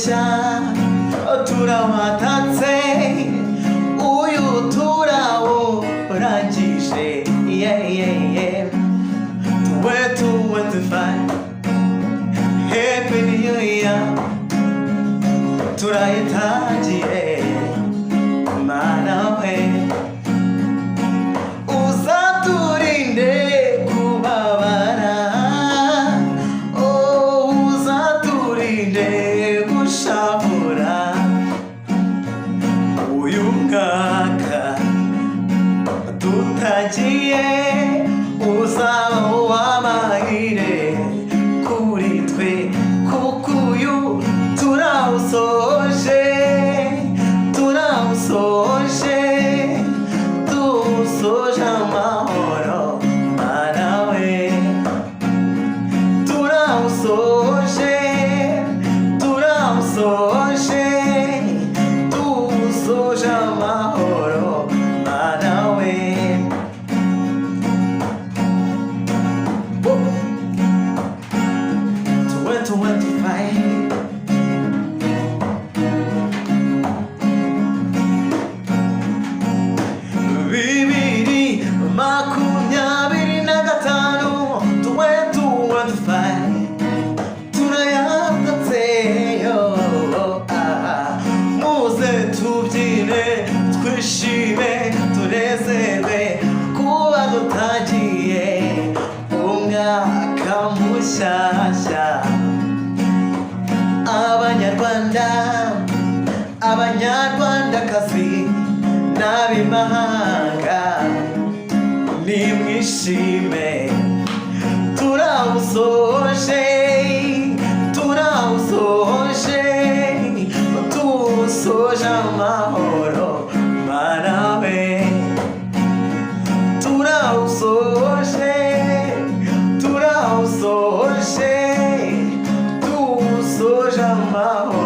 Mushya turawatatse, uyu turawurangije, yeah. 2025, Happy New Year, turayitangiye. Mana we, uzaturinde kubabara, oh, uzaturinde gushavura. Uyu mwaka dutangiye uzaba uw'amahire kuri twe, kuko uyu turawusoje, turawusoje, tuwusoje amahoro. Mana we, turawusoje, turawusoje, tuwusoje amahoro, Mana we. Woo! 2025, 2025, 2025, turayatatse yo. Ah, muze tubyine, twishime, tunezerwe kuba dutangiye umwaka mushyashya. Abanyarwanda, Abanyarwandakazi n'ab'imahanga, nimwishime, turawusoje, turawusoje, tuwusoje amahoro. Mana we, turawusoje, turawusoje, tuwusoje amahoro.